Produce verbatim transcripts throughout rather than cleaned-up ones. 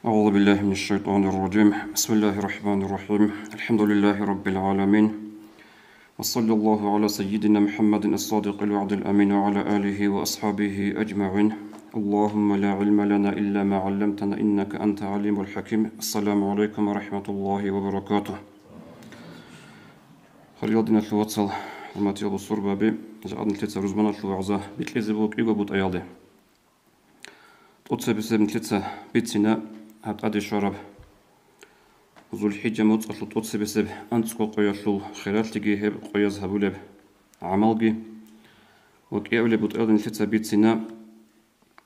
أعوذ بالله من الشيطان الرجيم. بسم الله الرحمن الرحيم. الحمد لله رب العالمين. وصلى الله على سيدنا محمد الصادق الوعد الأمين وعلى آله وأصحابه أجمعين. اللهم لا علم لنا إلا ما علمتنا إنك أنت عليم الحكيم. السلام عليكم ورحمة الله وبركاته. Хириял диналъул вацал, хӀурматиял бусурбаби, жакъа нилъеца рузманалъул вагӀза бикьизе буго кӀиго бутӀаялде. ТӀоцебесеб нилъеца бицина гьаб тӀаде щвараб ЗулхӀиджа моцӀалъул тӀоцебесеб анцӀго къоялъул хиралъиги гьеб къояз гьабулеб гӀамалги ва кӀиабилеб бутӀаялда нилъеца бицина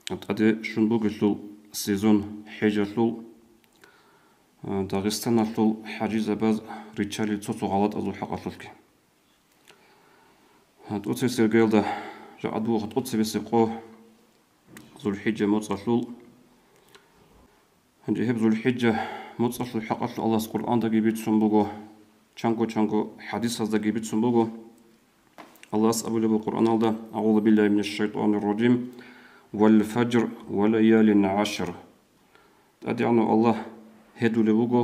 гьаб тӀаде щун бугелъул сезон хӀежалъул, а, Дагъистаналъул хӀажизабаз риччалел цо-цо гъалатӀазул хӀакъалъулъги. ТӀоцебесеб иргаялда жакъа буго тӀоцебесеб къо ЗулхӀиджа моцӀалъул. Гьанже гьеб ЗулхӀиджа моцӀалъул хӀакъалъулъ Аллагьас Къуръандаги бицун буго, чанго-чанго хӀадисаздаги бицун буго. Аллагьас абулеб буго Къуръаналда: أعوذ بالله من الشيطان الرجيم. والفجر وليال عشر. ТӀадегӀанав Аллагь гьедулев вуго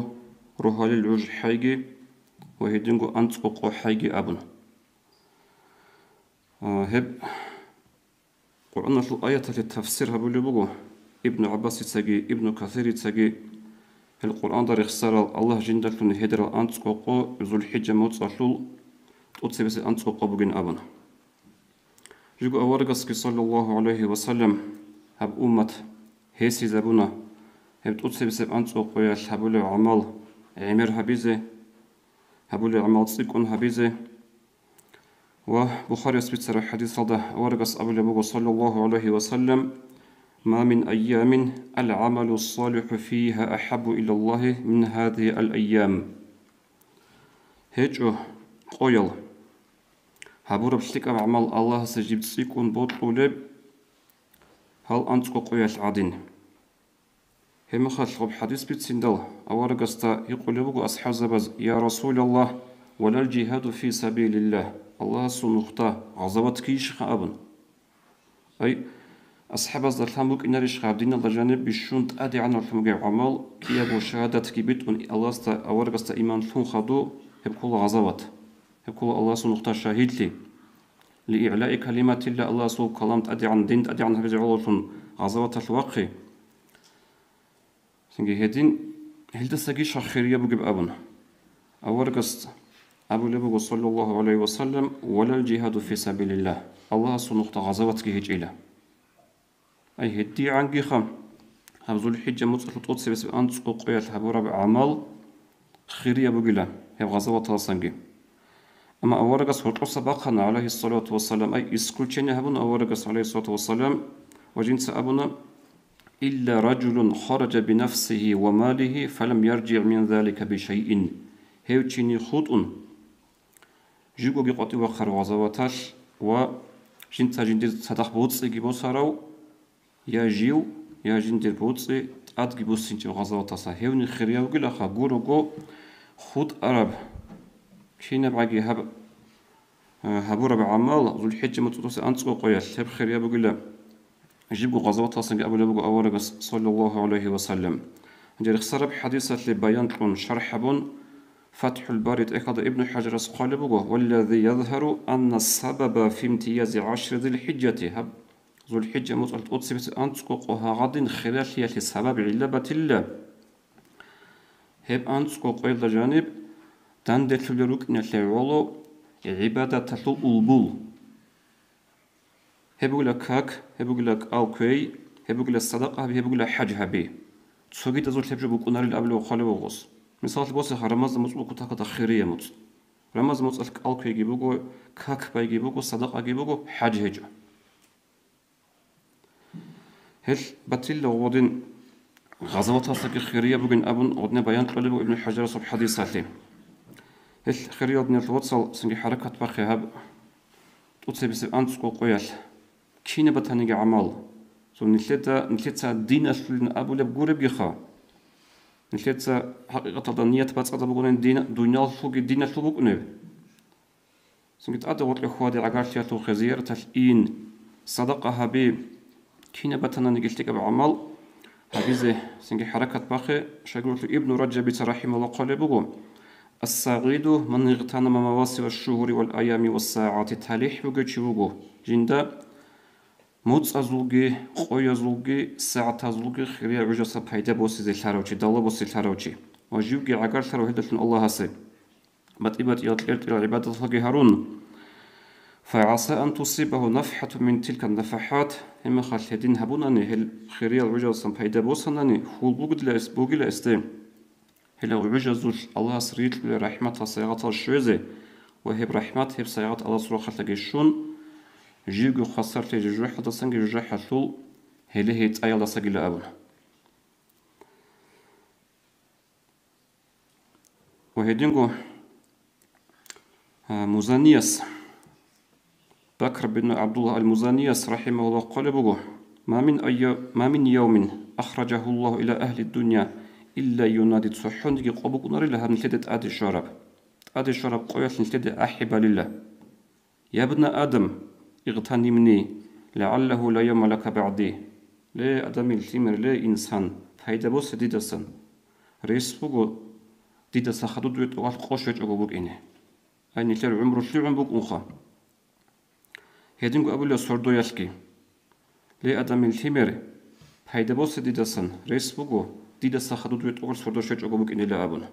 рогьалил гӀуж хӀайги ва гьединго анцӀго къо хӀайги абун. А, гьеб Къуръаналъул аяталъе тафсир гьабулеб буго Ибну ГӀаббасицаги Ибну Касирицаги, гьел Къуръанда рехсарал Аллагь жиндалъун гьедерал анцӀго къо ЗулхӀиджа моцӀалъул тӀоцебесеб анцӀго къо бугин абун. Жиго аварагасги, саллаллагьу гӀалайгьи ва саллам, гьаб уммат гьесизабуна гьеб тӀоцебесеб анцӀго къоялъ гьабулеб гӀамал гӀемер гьабизе, гьабулеб гӀамал цӀикӀкӀун гьабизе. Ва Бухарияс бицараб хӀадисалда аварагас абулеб буго, саллаллагьу гӀалайгьи ва саллам: ما من أيام العمل الصالح فيها أحب إلى الله من هذه الأيام. ГьечӀо къоял, гьабураб лъикӀаб гӀамал Аллагьасе жиб цӀикӀкӀун бокьулеб гьал анцӀго къоялъ гӀадин. Гьеб мехалъ гьаб хӀадис бициндал аварагасда гьикъулеб буго асхӀабзабаз: يا رسول الله، ولا الجهاد في سبيل الله, Аллагьасул нухда гъазават ккейищха абун. Ай, асхӀабазда лъан букӀинарищха гьаб диналда жаниб бищун тӀадегӀанавлъун бугеб гӀамал, кӀиябго шагьадатги битӀун Аллагьасда, аварагасда иман лъун хадуб, гьеб ккола гъазават, гьеб ккола Аллагьасул нухда шагьидлъи. لإعلاء كلمة الله, Аллагьасул калам тӀадегӀан, дин тӀадегӀан гьабизе гӀололъун гъазаваталъ вахъи. Цинги гьедин, гьелдасаги щай хирияб бугеб абун. Аварагас абулеб буго, саллаллагьу гӀалайгьи ва саллам: ولا الجهاد في سبيل الله, Аллагьасул нухда гъазаватги гьечӀила. Ай, гьедигӀангиха гьаб ЗулхӀиджа моцӀалъул тӀоцебесеб анцӀго къоялъ гьабураб гӀамал хирияб бугила гьеб гъазаваталдасанги. Амма аварагас гьоркьоса бахъана, гӀалайгьиссалату вассалам, ай, исключение гьабуна аварагас, гӀалайгьиссалату вассалам, ва жинца абуна: إلا رجل خرج بنفسه وماله فلم يرجع من ذلك بشيء. Гьев чини хутӀун, живгоги къватӀив вахъарав гъазаваталъ ва жинца жиндир цадахъ боцӀиги босарав, я жив, я жиндир боцӀи тӀадги буссинчӀев гъазаваталдаса, гьевни хирияб бугилаха, гурого хутӀараб, кинабгӀаги гьаб, э, гьабураб гӀамал ЗулхӀиджа моцӀалъул анцӀго къоялъ, гьеб хирияб бугила. Жибго гъазаваталдасанги абулеб буго аварагас, саллаллагьу гӀалайгьи ва саллам. Гьанже рехсараб хӀадисалъе баян кьун, шархӀ гьабун, ФатхӀул Бари тӀехьалда Ибну ХӀажарас хъвалеб буго: والذي يظهر أن السبب في امتياز عشر ذي الحجة, гьаб ЗулхӀиджа моцӀалъул тӀоцебесеб анцӀго къо гьагъадин хиралъиялъе сабаб гӀилла батилла, гьеб анцӀго къоялда жаниб данделъулел рукӀиналъе гӀоло гӀибадаталъул улбул. Гьеб бугила как, гьеб бугила кӀал кквей, гьеб бугила садакъа гьаби, гьеб бугила хӀаж гьаби. Цогидазулъ гьеб жо букӀунарил абулев хъвалев вугъус. Мисалалъе босе, гьаб Рамазан муцӀ буго какда хирияб муцӀ. Рамазан муцӀалъ кӀал кквейги буго, как байги буго, садакъаги буго, хӀаж гьечӀо. Гьелъ батилла гъодин гъазаваталдасаги хирияб бугин абун гъодин баян кьолеб буго Ибну ХӀажарасул хӀадисалъе. Гьелъ хириял диналъул вацал, цинги хӀаракат бахъе гьаб тӀоцебесеб анцӀго къоялъ. Кинаб батаниги гӀамал, цо нилъеда, нилъеца диналъулин абулеб гуребгиха. Нилъеца хӀакъикъаталда ният бацӀцӀадаб бугонани дин, дуниялалъулги диналъул букӀунеб. Цинги тӀаде гъоркье хьваде, гӀагарлъиялъухъе, зияраталъ ин, садакъа гьаби, кинаб батананиги лъикӀаб гӀамал, Гьабизе цинги хӀаракат бахъе, шагьуралъул Ибну Раджабица рахӀимагьуллагь хъвалеб буго: «Ас-сагӀиду ман игътанама мавасима шугьури вал аями ва сагӀати», талихӀ бугев чи вуго, жинда моцӀазулги, къоязулги, сагӀатазулги хириял гӀужаса пайда босизе лъарав чи, давла босе лъарав чи, ва живги гӀагарлъарав гьелдалъун Аллагьасе. БатӀи-батӀиял кьертӀирал гӀибадаталги гьарун. «ФагӀаса ан тусибагьу нафхӀатун мин тилкан нафахӀат», гьеб мехалъ гьедин гьабунани, гьел хириял гӀужалдасан пайда босанани, хьул бугила эс-, бугила эсде. Гьел гӀужазулъ Аллагьас рикьулел рахӀматал сайгъатал щвезе ва гьеб рахӀмат, гьеб сайгъат Аллагьасул рахъалъаги щун, живго хвасарлъи жужахӀалдасанги жужахӀалъул гьеле-гьей цӀаялдасагила абун. Ва гьединго, а, Музанияс, Бакр бин ГӀабдуллагь ал-Музанияс, рахӀимагьуллагь, хъвалеб буго: «Ма мин айя-, ма мин явмин ахражагьуллагьу ила агьли дунья илла юнади», цохӀониги къо букӀунарила гьаб нилъеде тӀаде щвараб. ТӀаде щвараб къоялъ нилъеде ахӀи балила. «Я бна Адам, игътанимни, лагӀаллагьу ла явма лака багӀди». Ле, адамил лъимер, ле, инсан, пайда босе дидасан. Рес буго, дидаса хадув дуе тӀокӀалъ къо щвечӀого букӀине. Ай, нилъер гӀумру лъугӀун букӀунха. Гьединго абулеб сордоялъги: «Ле, адамил лъимер, пайда босе дидасан, рес буго, дидаса хадув дуе тӀокӀалъ сордо щвечӀого букӀинила», абун.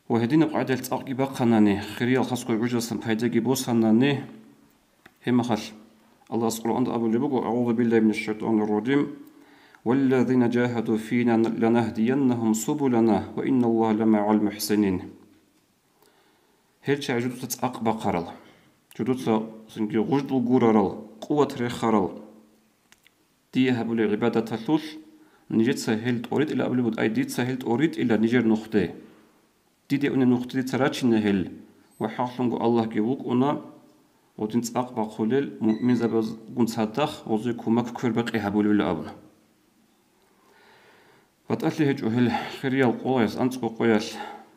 Ва гьединаб къагӀидаялъ цӀакъги бахъанани, хириял хасго гӀужасан пайдаги босанани, гьеб мехалъ Аллагьас Къуръанда абулеб буго: «АгӀузу биллагьи минаш шайтӀанир ражим. Валлазина жагьаду фина ланахдияннагьум субулана ва инналлагьа ламагӀал мухӀсинин». Гьел чагӀи жудуца цӀакъ бахъарал, жудуца цинги гъуждул гурарал, къуват рехарал, дие гьабулеб гӀибадаталъулъ нижеца гьел тӀоритӀила абулеб буго, ай, дица гьел тӀоритӀила нижер нухде. Диде унеб нухде дица рачина гьел, ва хӀакълъунго Аллагьги вукӀуна, гъудин цӀакъ бахъулел муъминзабазгун цадахъ гъозе кумек квербакъи гьабулевила абуна. БатӀалъи гьечӀо гьел хириял къояз, анцӀго къоялъ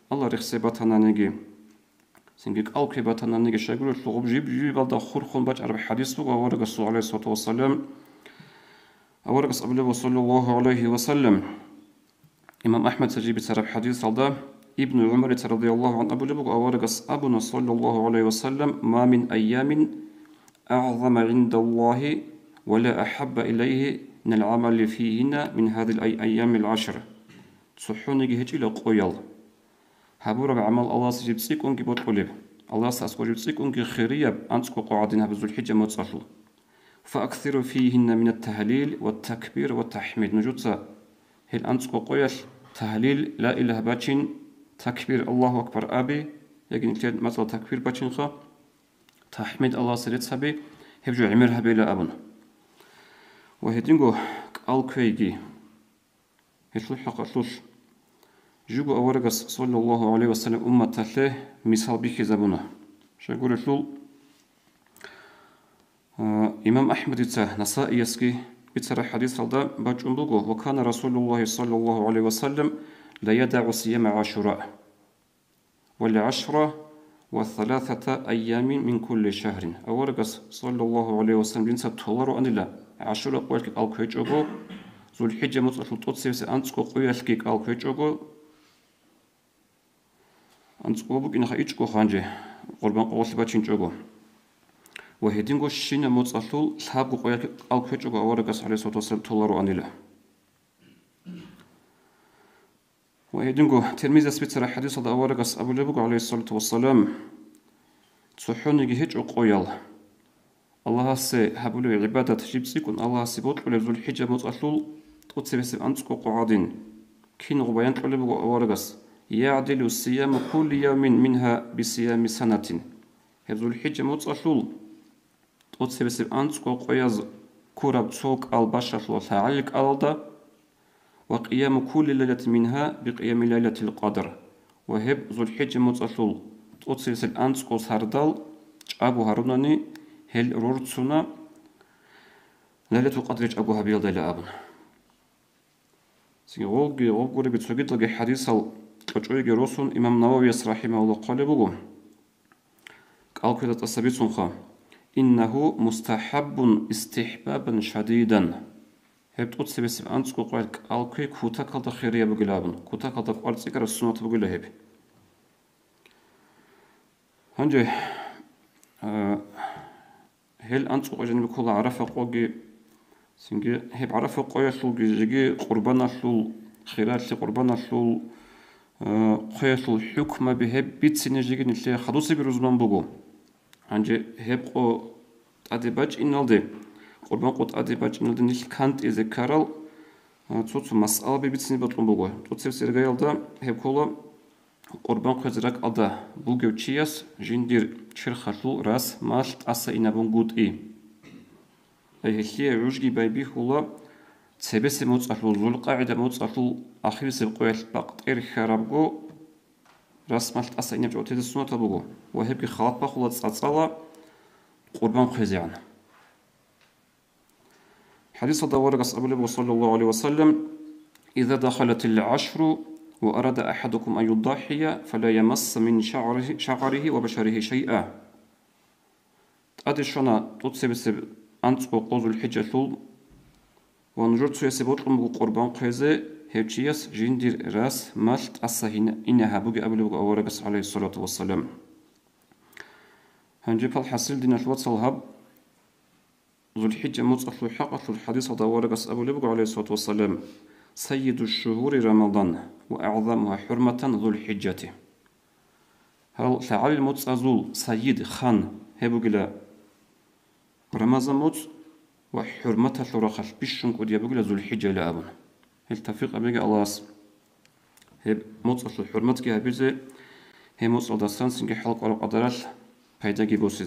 Аллагь рехсей батананиги, цинги кӀал кквей батананиги, щайгурелъул гъуб жиб-жибалда хурхун бачӀараб хӀадис буго аварагасул, гӀалайгьиссалату вассалам, аварагас абулеб, саллаллагьу гӀалайгьи ва саллам, имам АхӀмадица жиб бицараб хӀадисалда, Ибну ГӀумарица радияллагьу гӀангьу абулеб буго, аварагас абуна, саллаллагьу гӀалайгьи ва саллам: «Ма мин айямин агӀзама гӀиндаллагьи ва ла ахӀабба илайгьи минал гӀамали фигьинна мин гьазигьил ай-, айямил гӀашр». ЦохӀониги гьечӀила къоял, гьабураб гӀамал Аллагьасе жиб цӀикӀкӀунги бокьулеб, Аллагьасе аскӀор жиб цӀикӀкӀунги хирияб анцӀго къо гӀадин гьаб ЗулхӀижа моцӀалъул. «Фааксиру фигьинна минат тагьлил ва такбир ва тахӀмид». Нужеца гьел анцӀго къоялъ тагьлил, ла илагьа бачин, такбир, Аллагьу акбар аби, яги нилъер мацӀалда такбир бачинха, тахӀмид, Аллагьасе рецц гьаби, гьеб жо гӀемер гьабейила абун. Ва гьединго кӀал кквейги. Гьелъул хӀакъалъулъ живго аварагас, саллаллагьу гӀалайгьи ва саллам, умматалъе мисал бихьизабуна. Щайгурелъул, а, имам АхӀмадица, Насаиясги бицараб хӀадисалда бачӀун буго: «Ва кана Расулуллагьи, саллаллагьу гӀалайгьи ва саллам, ла ядагӀу сияма ГӀашура». «Вал гӀашра ва саласата айямин мин кулли шагьрин». Аварагас, саллаллагьу гӀалайгьи ва саллам, жинца толароанила ГӀашура къоялъги кӀал кквечӀого, ЗулхӀижа моцӀалъул тӀоцебесеб анцӀго къоялъги кӀал кквечӀого, анцӀго букӀинаха ичӀго ханже, Къурбан къоялъ бачинчӀого. Ва гьединго щинаб моцӀалъул лъабго къоялъги кӀал кквечӀого аварагас, гӀалайгьиссалату вассалам, толароанила. Ва гьединго Тирмизияс бицараб хӀадисалда аварагас абулеб буго, гӀалайгьиссалату вассалам: «ЦохӀониги гьечӀо къоял, Аллагьасе гьабулеб гӀибадат жиб цӀикӀкӀун Аллагьасе бокьулеб ЗулхӀижа моцӀалъул тӀоцебесеб анцӀго къо гӀадин». Киналго баян кьолеб буго аварагас: «ЯгӀдилу сияму кулли явмин мингьа бисиями санатин». Гьеб ЗулхӀижа моцӀалъул тӀоцебесеб анцӀго къояз ккураб цо кӀал бащалъула лъагӀалил кӀалалда, «ва къияму кулли лайлатин мингьа бикъиями лайлатил къадр», ва гьеб ЗулхӀижа моцӀалъул тӀоцебесеб анцӀго сардал чӀаго гьарунани, гьел рорцуна Лайлатул Къадри чӀаго гьабиялдайила абун. Цинги гъолги, гъоб гуреги цогидалги хӀадисал кьочӀойги росун, имам Нававияс рахӀимагьуллагь хъвалеб буго, кӀал ккведа тӀаса бицунха: «Иннагьу мустахӀаббун истихӀбабан шадидан». Гьеб тӀоцебесеб анцӀго къоялъ кӀал кквей кутакалда хирияб бугилан абун, кутакалда кӀвар цӀикӀкӀараб суннат бугила гьеб. Гьанже, а, гьел анцӀго къо жаниб ккола ГӀарафа къоги, цинги гьеб ГӀарафа къоялъулги жеги къурбаналъул, хиралъи къурбаналъул, а, хъвеялъул хӀукмаби гьеб бицине жеги нилъее хадусеб рузман буго. Гьанже гьеб къо тӀаде бачӀиналде, къурбан къо тӀаде бачӀиналде нилъ кантӀизе ккарал, а, цо-цо масъалаби бицине бокьун буго. ТӀоцебесеб иргаялда гьеб ккола къурбан хъвезе ракӀалда бугев чияс жиндир черхалъул рас-мал тӀаса инабунгутӀи. Ай гьелъие гӀужги байбихьула цебесеб моцӀалъул, ЗулкъагӀида моцӀалъул ахирисеб къоялъ бакъ тӀер хьарабго, рас-мал тӀаса инаб чӀотӀизе суннатаб буго ва гьебги халат бахула цӀацӀала къурбан хъвезегӀан. ХӀадисалда аварагас абулеб буго, саллаллагьу гӀалайгьи ва саллам: «Иза дахалатил гӀашру ва арада ахӀадукум ан юдахӀия, фала ямасса мин шагӀрихи, шагӀрихи ва башарихи шайъа». ТӀаде щвана тӀоцебесеб анцӀго къо ЗулхӀиджалъул, ва нужер цоясе бокьун буго къурбан хъвезе, гьев чияс жиндир рас-мал тӀаса гьина-, ине гьабуге абулеб буго аварагас, гӀалайгьиссалату вассалам. Гьанже пал хӀасил, диналъул вацал, гьаб ЗулхӀиджа моцӀалъул хӀакъалъулъ хӀадисалда аварагас абулеб буго, гӀалайгьиссалату вассалам: «Саййиду шшугьури Рамадан ва агӀзамугьа хӀурматан ЗулхӀиджати». Гьал лъагӀалил моцӀазул сайид, хан, гьеб бугила Рамазан моцӀ ва хӀурматалъул рахъалъ бищун кӀудияб бугила ЗулхӀиджайилан абун. Гьел тавфикъ гьабеги Аллагьас гьеб моцӀалъул хӀурматги гьабизе, гьеб моцӀалдасан цинги хӀалкӀвараб къадаралъ пайдаги босизе.